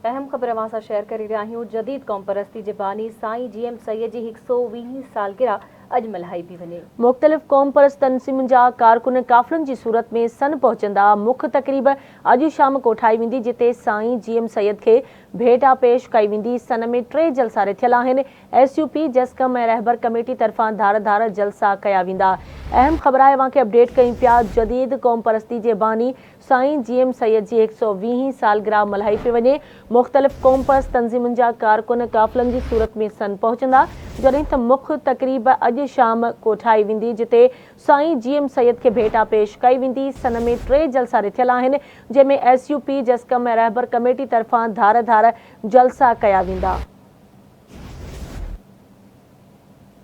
اهم خبر اوهان سان شيئر ڪري رهيا آهيون جديد قومپرستي جي باني سائين جي ايم سيد جي هڪ سئو ويهين سالگرهه اڄ ملهائي پئي وڃي. مختلف قومپرست تنظيمن جا ڪارڪن قافلن جي صورت ۾ سن پهچندا، مک تقريب اڄ شام ڪوٺائي ويندي جتي سائين جي ايم سيد کي ڀيٽا پيش ڪئي ويندي، سن ۾ ٽي جلسا رٿيل آهن، ايس يو پي، جسقم ۽ رهبر ڪميٽي طرفان ڌار ڌار جلسا ڪيا ويندا. اهم خبر آهي اوهان کي اپڊيٽ ڪيون پيا جديد قومپرستي جي باني سائين جي ايم سيد جي هڪ سئو ويهين سالگرهه ملهائي پئي وڃي، مختلف قومپرست تنظيمن جا ڪارڪن قافلن جي صورت ۾ سن پهچندا، جڏهن ته مک تقريب اڄ شام ڪوٺائي ويندي، جتي سائين جي ايم سيد کي ڀيٽا پيش ڪئي ويندي، سن ۾ ٽي جلسا رٿيل آهن، جنهن ۾ ايس يو پي، جسقم ۽ رهبر ڪميٽي طرفان ڌار ڌار جلسا ڪيا ويندا.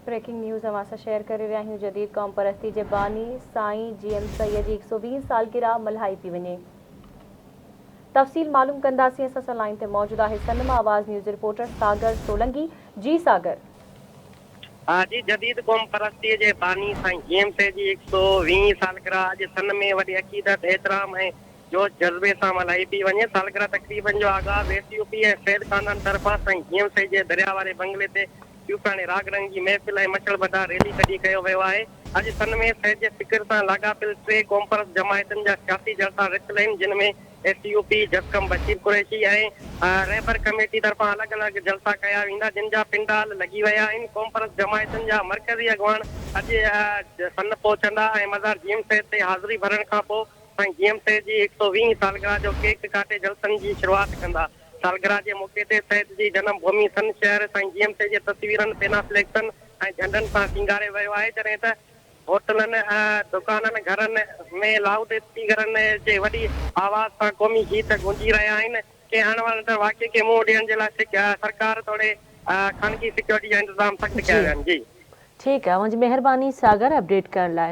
بريڪنگ نيوز اوهان سان شيئر ڪري رهيا آهيون جديد قومپرستي جي باني سائين جي ايم سيد جي هڪ سئو ويهين سالگرهه ملهائي پئي وڃي تفصيل معلوم ڪنداسين اسان سان لائين تي موجود آهي سن مان آواز نيوز رپورٽر ساگر سولنگي جي ساگر. جي جديد قومپرستي جي باني سائين جي ايم سيد جي هڪ سئو ويهين سالگرهه اڄ سن ۾ وڏي عقيدت احترام ۽ جوش جذبي سان ملهائي پئي وڃي سالگرهه تقريبن جو آغاز ايس يو پي ۽ سيد خاندان طرفان سائين جي ايم سيد جي درياء واري بنگلي تي صوفياڻي راڳ رنگ جي محفل ۽ مشعل بردار ريلي ڪڍي ڪيو ويو آهي. اڄ سن ۾ سيد جي فڪر سان لاڳاپيل ٽي قومپرست جماعتن جا سياسي جلسا رٿيل آهن جن ۾ ايس يو پي، جسقم بشير قريشي ۽ رهبر ڪميٽي طرفان الڳ الڳ جلسا ڪيا ويندا جن جا پنڊال لڳي ويا آهن. قومپرست جماعتن جا مرڪزي اڳواڻ اڄ سن پهچندا ۽ مزار جي ايم سيد تي حاضري ڀرڻ کانپوء سائين جي ايم سيد جي هڪ سئو ويهين سالگرهه جو ڪيڪ ڪاٽي جلسن جي شروعات ڪندا. سالگرهه جي موقعي تي سيد جي جنم ڀومي سن شهر سائين جي ايم سيد جي تصويرن، پينافليڪسن ۽ جهنڊن سان سينگاري ويو آهي، جڏهن ته هوٽلن، دڪانن، گهرن ۾ لائوڊ اسپيڪرن جي وڏي آواز سان قومي گيت گونجي رهيا آهن. ڪنهن اڻ وڻندڙ واقعي کي منهن ڏيڻ جي لاء سرڪار توڙي خانگي سيڪيورٽي جا انتظام سخت ڪيا جي ويا آهن. جي. ٺيڪ آهي اوهان جي مهرباني ساگر اپڊيٽ ڪرڻ لاء.